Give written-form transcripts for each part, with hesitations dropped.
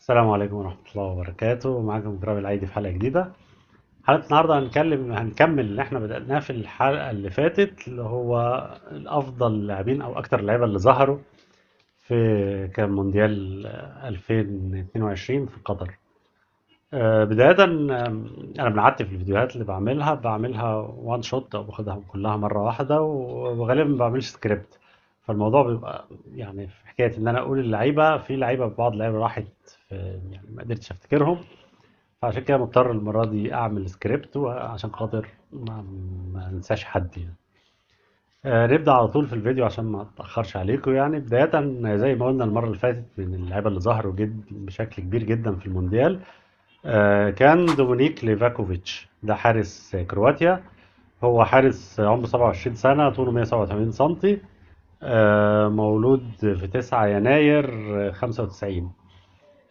السلام عليكم ورحمة الله وبركاته. معاكم كرام العيدي في حلقة جديدة. حلقة النهاردة هنكمل اللي احنا بدأناه في الحلقة اللي فاتت، اللي هو الأفضل لاعبين أو أكتر اللعيبة اللي ظهروا في كان مونديال 2022 في قطر. بداية، أنا بنعدي في الفيديوهات اللي بعملها one shot أو باخدها كلها مرة واحدة، وغالبا ما بعملش سكريبت. فالموضوع بيبقى في حكاية إن أنا أقول اللعيبة، في لعيبة بعض اللعيبة راحت في، ما قدرتش أفتكرهم، فعشان كده مضطر المرة دي أعمل سكريبت عشان خاطر ما أنساش حد. نبدأ على طول في الفيديو عشان ما أتأخرش عليكم. بداية زي ما قلنا المرة اللي فاتت، من اللعيبة اللي ظهروا بشكل كبير جدا في المونديال، كان دومينيك ليفاكوفيتش. ده حارس كرواتيا، هو حارس عمره 27 سنة، طوله 187 سنتي، مولود في 9 يناير 95،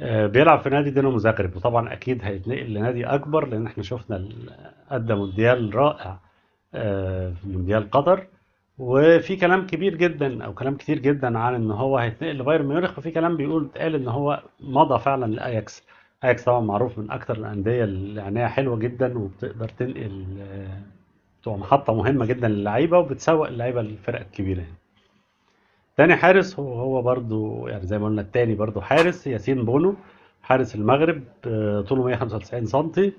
بيلعب في نادي دينامو زغرب، وطبعا أكيد هيتنقل لنادي أكبر لأن احنا شفنا أدى مونديال رائع، في مونديال قطر. وفي كلام كبير جدا أو كلام كتير جدا عن إن هو هيتنقل لبايرن ميونخ، وفي كلام اتقال إن هو مضى فعلا لأياكس. أياكس طبعا معروف من أكتر الأندية اللي عينيها حلوة جدا وبتقدر تنقل، بتبقى محطة مهمة جدا للعيبة وبتسوق اللعيبة للفرق الكبيرة. تاني حارس هو برضو زي ما قلنا التاني برضو حارس ياسين بونو، حارس المغرب، طوله 195 سنتي،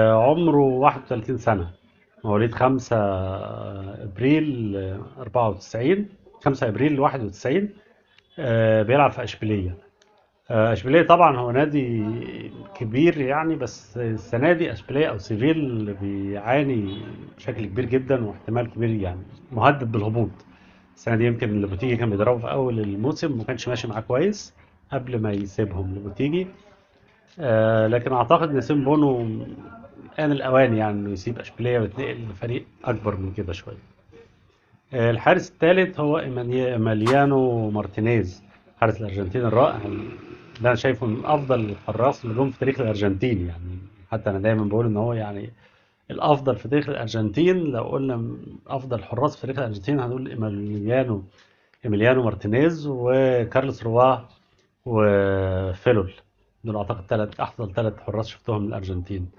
عمره 31 سنة، مواليد 5 أبريل 94، 5 أبريل 91، بيلعب في أشبيلية. أشبيلية طبعا هو نادي كبير بس السنة دي أشبيلية أو سيفيل بيعاني بشكل كبير جدا واحتمال كبير مهدد بالهبوط السنة دي. يمكن لوبوتيجي كان بيدربه في أول الموسم وما كانش ماشي معاه كويس قبل ما يسيبهم لوبوتيجي، لكن أعتقد إن ياسين بونو آن الأوان إنه يسيب أشبيلية ويتنقل لفريق أكبر من كده شوية. الحارس الثالث هو إيميليانو مارتينيز، حارس الأرجنتين الرائع ده، أنا شايفه من أفضل الحراس اللي جم في تاريخ الأرجنتين. حتى أنا دايما بقول إن هو الأفضل في تاريخ الأرجنتين. لو قلنا أفضل حراس في تاريخ الأرجنتين هنقول إيميليانو مارتينيز وكارلوس روا وفيلول، دول أعتقد أفضل 3 حراس شفتهم من الأرجنتين.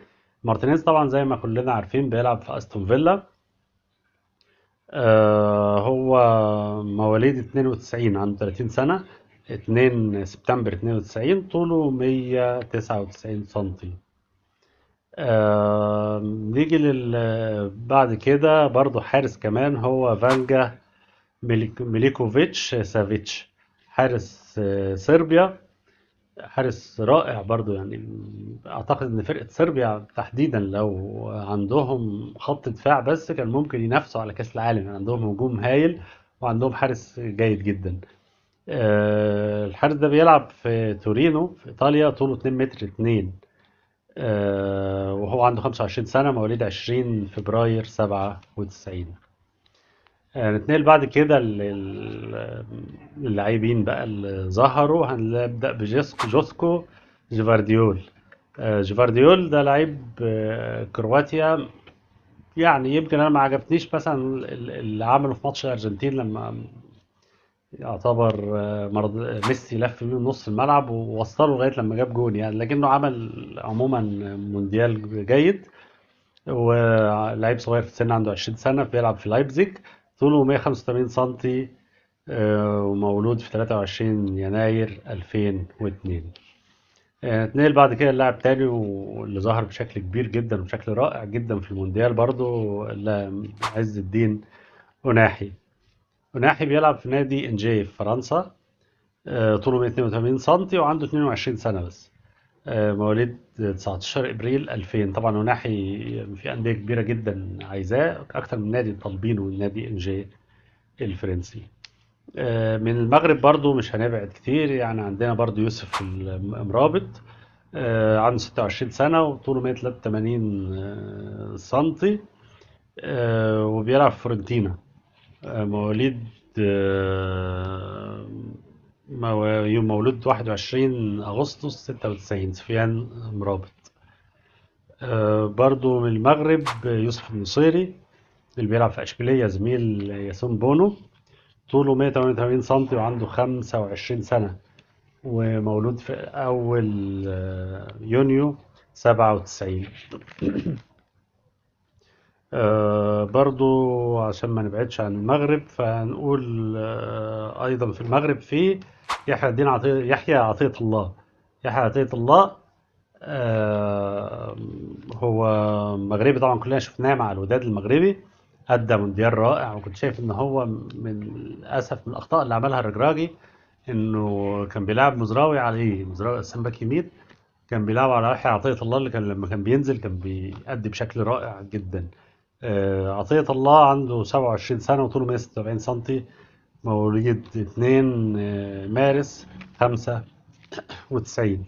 مارتينيز طبعا زي ما كلنا عارفين بيلعب في أستون فيلا، هو مواليد 92، عنده 30 سنة، 2 سبتمبر 92، طوله 199 سنتي. نيجي بعد كده برضو حارس كمان هو فانجا ميليكوفيتش سافيتش، حارس صربيا، حارس رائع برضو. اعتقد ان فرقة صربيا تحديدا لو عندهم خط دفاع بس كان ممكن ينافسوا على كاس العالم، عندهم هجوم هايل وعندهم حارس جيد جدا. الحارس ده بيلعب في تورينو في ايطاليا، طوله 2 متر 2، وهو عنده 25 سنة، مواليد 20 فبراير 97. نتنقل بعد كده للاعبين بقى اللي ظهروا. هنبدأ جوسكو جيفارديول. جيفارديول ده لعيب كرواتيا، يمكن أنا ما عجبتنيش مثلا اللي عمله في ماتش الأرجنتين لما يعتبر ميسي لف بيه نص الملعب ووصله لغاية لما جاب جون لكنه عمل عموما مونديال جيد. ولعيب صغير في السن، عنده 20 سنة، بيلعب في لايبزيج، طوله 185 سنتي، ومولود في 23 يناير 2002. نتنقل بعد كده للاعب تاني واللي ظهر بشكل كبير جدا وبشكل رائع جدا في المونديال برضو، عز الدين أوناحي. أوناحي بيلعب في نادي انجي في فرنسا، طوله 182 سنتي وعنده 22 سنة بس، مواليد 19 إبريل 2000. طبعا أوناحي في أندية كبيرة جدا عايزاه، أكتر من نادي طالبينه النادي انجي الفرنسي. من المغرب برضو مش هنبعد كتير، عندنا برضو يوسف المرابط، عنده 26 سنة وطوله 183، سنتي، وبيلعب في فورنتينا، مولود 21 أغسطس 96، سفيان مرابط. برضو من المغرب يوسف النصيري اللي بيلعب في أشبيلية، زميل ياسون بونو، طوله 188 سنتي وعنده 25 سنة، ومولود في أول يونيو 97. برضو عشان ما نبعدش عن المغرب فهنقول أيضا في المغرب في يحيى الدين عطية، يحيى عطية الله. يحيى عطية الله هو مغربي طبعا، كلنا شفناه مع الوداد المغربي، أدى مونديال رائع، وكنت شايف إن هو من للأسف من الأخطاء اللي عملها الرجراجي إنه كان بيلعب مزراوي عليه، مزراوي أساسا باك يمين، كان بيلعب على يحيى عطية الله اللي كان لما كان بينزل كان بيأدي بشكل رائع جدا. عطية الله عنده 27 سنة وطوله 176 سنتي، مواليد 2 مارس 95.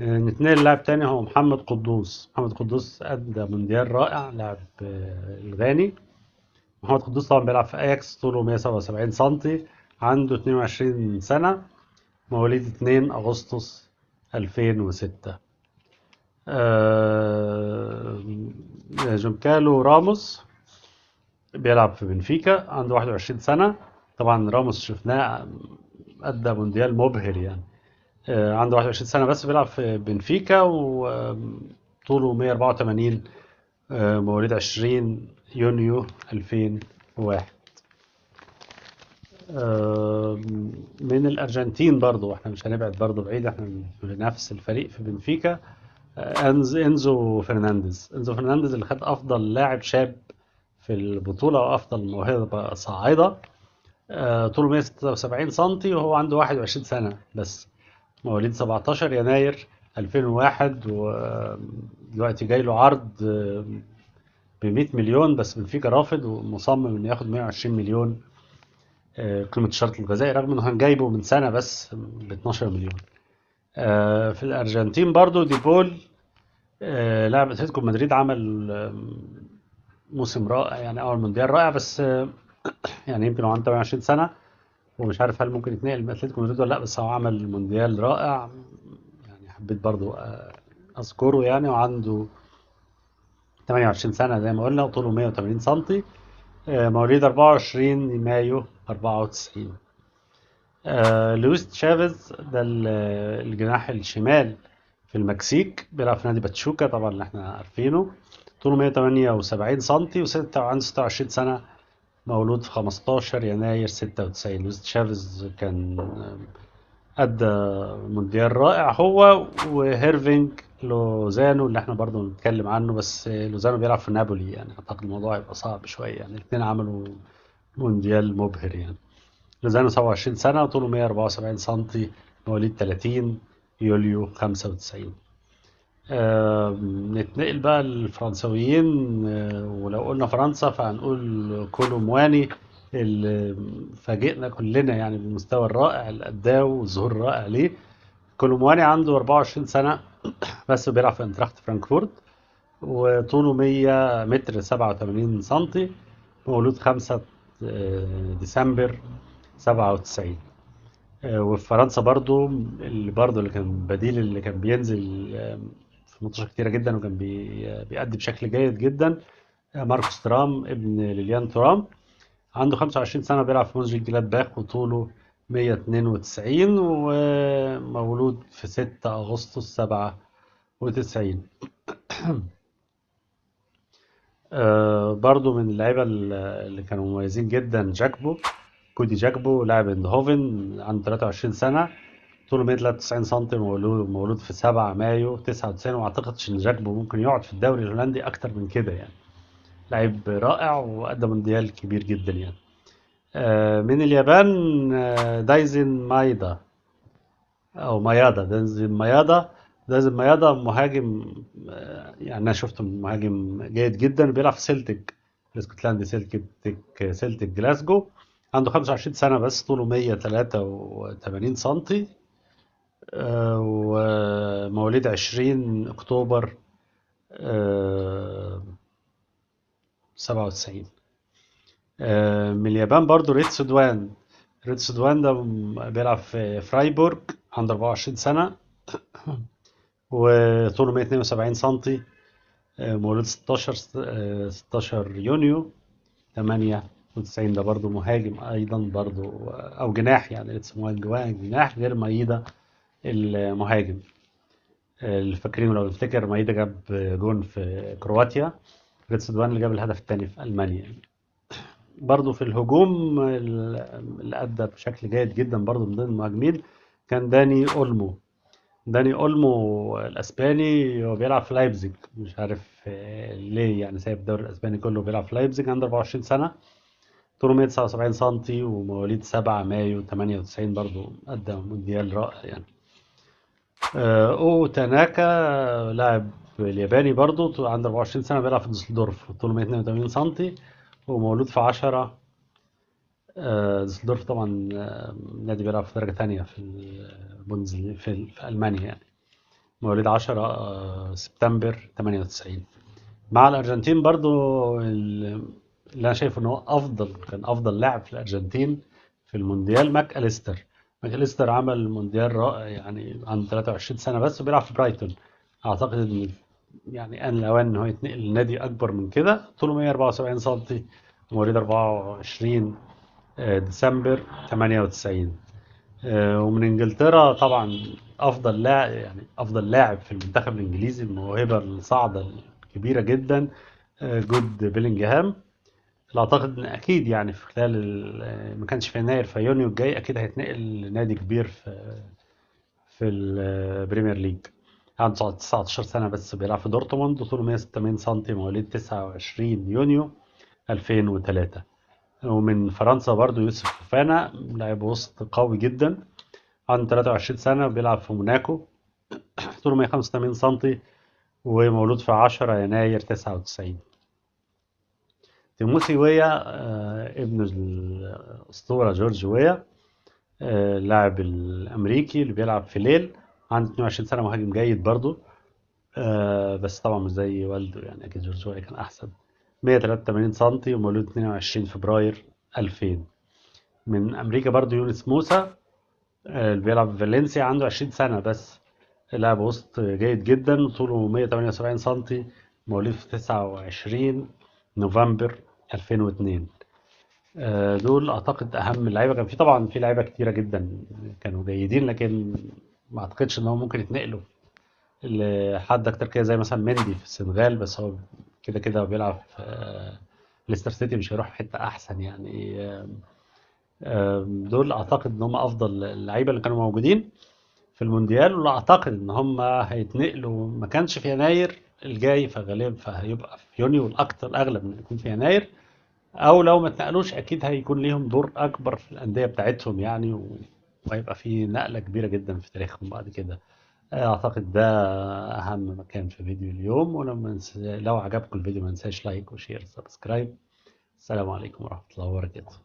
نتنقل للاعب تاني هو محمد قدوس. محمد قدوس أدى مونديال رائع، لاعب الغاني. محمد قدوس طبعا بيلعب في أياكس، طوله 177 سنتي، عنده 22 سنة، مواليد 2 أغسطس 2006. جونكالو راموس بيلعب في بنفيكا، عنده 21 سنة. طبعا راموس شفناه أدى مونديال مبهر يعني. عنده 21 سنة بس، بيلعب في بنفيكا، وطوله 184، مواليد 20 يونيو 2001. من الأرجنتين برضو، احنا مش هنبعد برضو بعيد، احنا في نفس الفريق في بنفيكا، إنزو فرنانديز. إنزو فرنانديز اللي خد أفضل لاعب شاب في البطولة وأفضل موهبة صاعدة، طوله 176 سنتي وهو عنده 21 سنة بس، مواليد 17 يناير 2001، ودلوقتي جاي له عرض ب100 مليون، بس بنفيكا رافض ومصمم انه ياخد 120 مليون قيمة الشرط الغذائي، رغم انه كان جايبه من سنة بس ب 12 مليون. في الأرجنتين برضو ديبول، لاعب اتلتيكو مدريد، عمل موسم رائع يعني، أول مونديال رائع، بس يعني يمكن هو عنده 28 سنة ومش عارف هل ممكن يتنقل من اتلتيكو مدريد ولا لا، بس هو عمل مونديال رائع يعني، حبيت برضو أذكره يعني. وعنده 28 سنة زي ما قلنا، وطوله 180 سنتي، مواليد 24 مايو 94. لويس تشافيز ده الجناح الشمال في المكسيك، بيلعب في نادي باتشوكا طبعا اللي احنا عارفينه، طوله 178 سنتي وعنده 26 سنة، مولود في 15 يناير 96. لويس تشافيز كان أدى مونديال رائع هو وهيرفينج لوزانو اللي احنا برضو بنتكلم عنه، بس لوزانو بيلعب في نابولي يعني، أعتقد الموضوع هيبقى صعب شوية يعني، الاثنين عملوا مونديال مبهر يعني. لوزانو 27 سنة وطوله 174 سنتي، مواليد 30 يوليو 95. نتنقل بقى للفرنساويين، ولو قلنا فرنسا فهنقول كولو مواني اللي فاجئنا كلنا يعني بالمستوى الرائع اللي أداه والظهور الرائع ليه. كولو مواني عنده 24 سنة بس، بيلعب في انتراخت فرانكفورت، وطوله 100 متر 87 سنتي، مولود 5 ديسمبر 97. وفي فرنسا برضو اللي كان بديل، اللي كان بينزل في ماتشات كتيرة جدا وكان بيأدي بشكل جيد جدا، ماركوس ترام ابن ليليان ترام، عنده 25 سنة، بيلعب في مونشن جلادباخ، وطوله 192، ومولود في 6 أغسطس 97. برضو من اللعيبة اللي كانوا مميزين جدا جاكبو، كودي جاكبو لاعب اندهوفن، عنده 23 سنة، طوله 193 سنتي، مولود في 7 مايو 99، وأعتقدش إن جاكبو ممكن يقعد في الدوري الهولندي أكتر من كده يعني، لعيب رائع وأدى مونديال كبير جدا يعني. من اليابان، دايزن مايدا أو مايادا، دايزن مايادا. دايزن مايادا مهاجم، يعني أنا شفته مهاجم جيد جدا، بيلعب في سيلتيك الاسكتلندي، سيلتيك جلاسجو، عنده 25 سنة بس، طوله 183 سنتي، ومواليد 20 أكتوبر 97. من اليابان برضو ريتسو دوان. ريتسو دوان ده بيلعب في فرايبورغ، عنده 24 سنة، وطوله 172 سنتي، مولود 16 يونيو 98. 90، ده برضو مهاجم ايضا برضو او جناح يعني، ريتس جناح غير مايدا المهاجم. اللي فاكرينه لو نفتكر مايدا جاب جون في كرواتيا، ريتس دوان اللي جاب الهدف الثاني في المانيا. برضو في الهجوم اللي ادى بشكل جيد جدا برضو من ضمن المهاجمين كان داني اولمو. داني اولمو الاسباني، هو بيلعب في لايبزيج، مش عارف ليه يعني سايب الدوري الاسباني كله بيلعب في لايبزيج. عنده 24 سنة، طوله 179 سنتي، ومواليد 7 مايو 98، برضو ادى مونديال رائع يعني. او تاناكا لاعب الياباني برضو عنده 24 سنة، بيلعب في دوسلدورف، طوله 182 سنتي، ومولود في 10 دوسلدورف طبعا نادي بيلعب في درجة تانية في البوندز في ألمانيا يعني. مواليد 10 سبتمبر 98. مع الأرجنتين برضو اللي أنا شايفه إن هو كان أفضل لاعب في الأرجنتين في المونديال ماك أليستر. ماك أليستر عمل مونديال رائع يعني، عنده 23 سنة بس، وبيلعب في برايتون. أعتقد إن يعني آن الأوان إن هو يتنقل لنادي أكبر من كده. طوله 174 سنتي، مواليد 24 ديسمبر 98. ومن انجلترا طبعا افضل لاعب يعني افضل لاعب في المنتخب الانجليزي، الموهبة الصاعدة الكبيرة جدا، جود بيلينجهام، اللي اعتقد ان اكيد يعني في خلال ما كانش في يناير في يونيو الجاي اكيد هيتنقل لنادي كبير في البريمير ليج. عنده 19 سنة بس، بيلعب في دورتموند، طوله 186 سنتي، مواليد 29 يونيو 2003. ومن فرنسا برضو يوسف فوفانا، لاعب وسط قوي جدا، عنده 23 سنة، بيلعب في موناكو، طوله 185 سنتي، ومولود في 10 يناير 99. تيموثي ويا، ابن الأسطورة جورج ويا، اللاعب الأمريكي اللي بيلعب في ليل، عنده 22 سنة، مهاجم جيد برضو، بس طبعا مش زي والده يعني، أكيد جورج ويا كان أحسن. 183 سنتي، ومولود 22 فبراير 2000. من أمريكا برضو يونس موسى، اللي بيلعب في فالنسيا، عنده 20 سنة بس، لاعب وسط جيد جدا، طوله 178 سنتي، مواليد في 29 نوفمبر 2002. دول أعتقد أهم اللعيبة. كان في طبعا في لعيبة كتيرة جدا كانوا جيدين، لكن ما أعتقدش إن هم ممكن يتنقلوا لحد أكتر كده، زي مثلا مندي في السنغال، بس هو كده كده بيلعب في ليستر سيتي، مش هيروح في حتة أحسن يعني. دول أعتقد إن هم أفضل اللعيبة اللي كانوا موجودين في المونديال، ولا أعتقد إن هم هيتنقلوا. ما كانش في يناير الجاي، فغالبا فهيبقى في يونيو، والأكتر الأغلب إن يكون في يناير، أو لو ما اتنقلوش أكيد هيكون ليهم دور أكبر في الأندية بتاعتهم يعني، وهيبقى في نقلة كبيرة جدا في تاريخهم بعد كده. أعتقد ده أهم مكان في فيديو اليوم. لو عجبكم الفيديو ما ننساش like و share subscribe. السلام عليكم ورحمة الله وبركاته.